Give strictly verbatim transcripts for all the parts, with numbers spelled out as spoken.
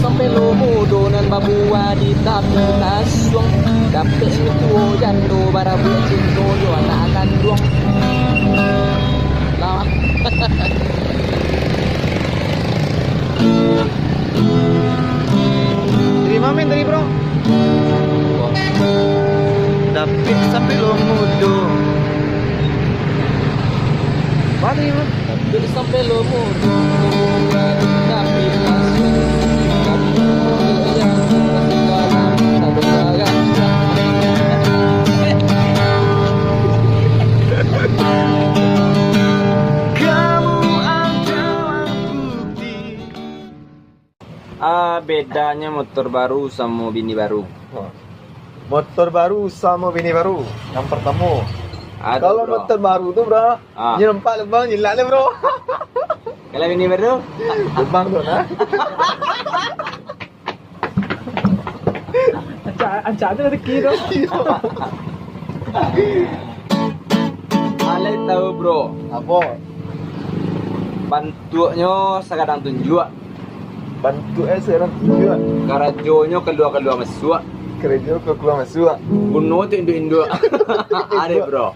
Sampai lo mudo nan babuah di tapi lasuang. Dapek tuo jando barabuak cinto jo anak kanduang. Lah. Dari ma main tadi, bro? Dapek sampai lo mudo. Apa tadi, bro? Dapek sampai lo mudo. Tapi pas Kamu adalah bukti. Ah, bedanyo motor baru samo bini baru. Ha. Motor baru samo bini baru. Yang pertamo, ado, kalau bro, motor baru tu, bro, ah, nyo nampak lubang, nyilak deh, bro. Kalau bini baru? Lubang tu, nah. Ancak, ancak tu rezeki tu. Alai tahu, bro. Apo? Bantuaknyo sagadang tunjuak. Bantuaknyo sagadang tunjuak. Karajonyo kalua-kalua masuak. Karajo kalua-kalua masuak. Guno tu induak-induak. Ado, bro.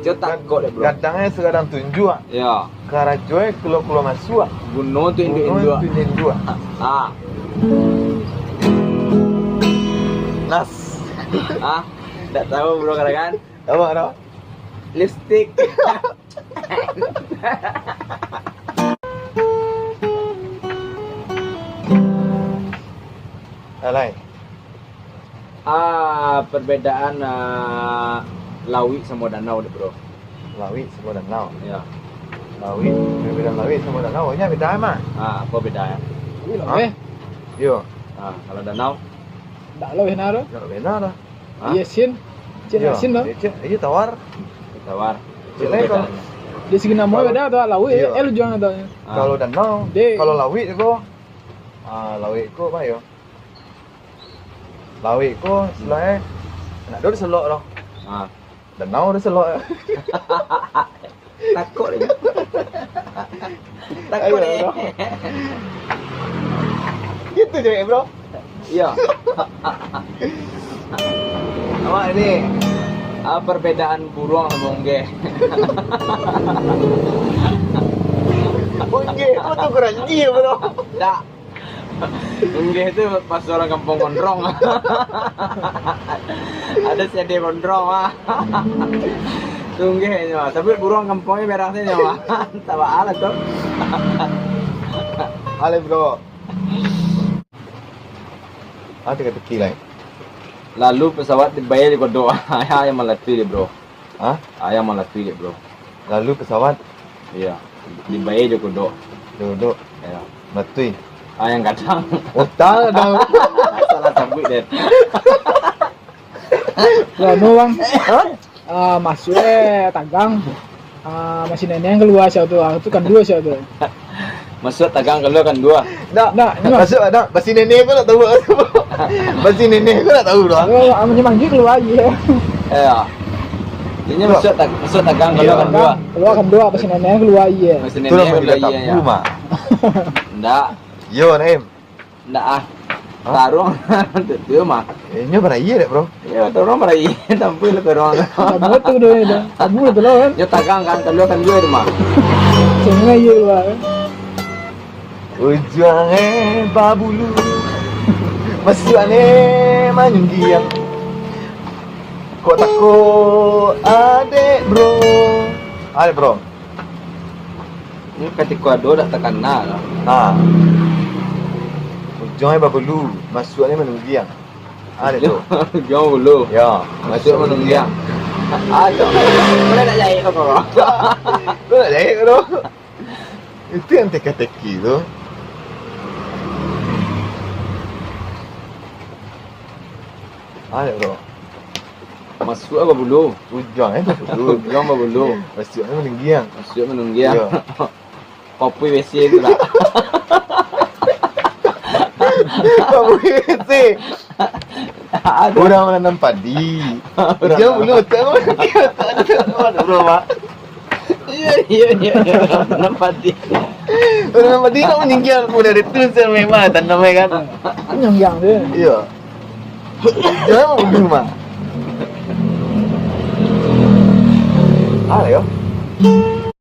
Cok takok deh, bro. Gadangnyo sagadang tunjuak. Ya. Karajonyo kalua-kalua masuak. Guno tu induak-induak. Guno tu induak-induak. Ah. Nas. Ah, ndak tahu, bro, kadang kan? Apa, apa? Lipstick. Alai. Ah, perbedaan, ah, lauik samo danau deh, bro. Lauik samo danau. Ya. Lauik, perbedaan lauik samo danau. Ini beda mah. Ah, apa bedanya? Hah? Iyo. Ah, kalau danau? Ndak lauik naro. Ndak beda lah. Hah? Iyo, sin. Sin, iyo, sin, no? Iyo, sin. Iyo, tawar. Tawar. Sin, kalau di segi namo beda tu, lauik, iyo, eh, lujuang tu. Ah. Kalau danau, kalau lauik ko, ah, lauik ko, apa yo? Lauik ko, istilahnyo, ndak ado diselok doh. Ah. Danau ado selok. Takut deh. Takut deh. Gitu je, bro. Iya. Awak ini, ah, perbedaan buruang sama unggeh. Unggeh, kau tu keranji, bro. Tak. Unggeh tu pas urang kampuang gondrong. Ado sede gondrong, ah. Tu unggeh nyo, ah. Tapi buruang kampuang ni merah tu nyo, ah. Tak baa lah tu. Halo, bro. Ah, teka-teki lai. Lalu pesawat dibayar di kodok. Ayah yang malatih dia, bro. Hah? Ayah malatih dia, bro. Lalu pesawat? Iya. Dibayar jo kodok. Jo kodok? Iya. Batui? Ah, yang kadang. Otak kadang. Salah sabuik deh. Lah, no, Bang. Hah? Ah, masuk, eh, tagang. Ah, masih nenek yang keluar siap tu. Ah, tu kan dua siap tu. Masuk tagang, kalua kan dua. Ndak. Ndak, ini mah. Masuk ndak? Basi nenek ko ndak tahu. Basi nenek ko ndak tahu doh. Oh, amunyo manggil kalua aia. Iya. Ini masuk tag-, masuk tagang, kalua kan dua. Kalua kan dua, basi nenek kalua aia. Basi nenek kalua aia. Itulah yang kita tahu, Mak. Ndak. Yo, Naim. Ndak ah. Hah? Taruang tu mah. Eh, nyo baraia dek, bro? Iyo, taruang baraia. Tampil lah taruang. Tabu tu doh, dah. Tabu tu lah, kan? Nyo tagang kan, kalua kan dua tu mah. Sungai je lah, kan? Ujuang eh babulu, masuak ne manyunggiang. Kok takut adek, bro? Adek, bro. Ini katiko ado dak takana lah. Ha. Ujuang eh babulu, masuak ne manyunggiang. Adek tu. Ujuang bulu. Ya. Masuak manyunggiang. Aduh. Kau nak jahit kau, bro? Kau nak jahit, bro? Itu yang teka-teki tu. Ayo, bro. Masuak babulu. Ujuang eh babulu. Ujuang babulu. Masuak eh manyunggiang. Masuak manyunggiang. Iyo. Papui besi tu lah. Papui besi. Aduh. Urang mananam padi. Urang dia bulu otak. Aduh, bro, Mak. Iyo, iyo, iyo. Nampak ti. Orang mati kau meninggal pun dari tu saya memang tanam kan. Nyong yang tu. Iya. Jangan di rumah. Ah, ya.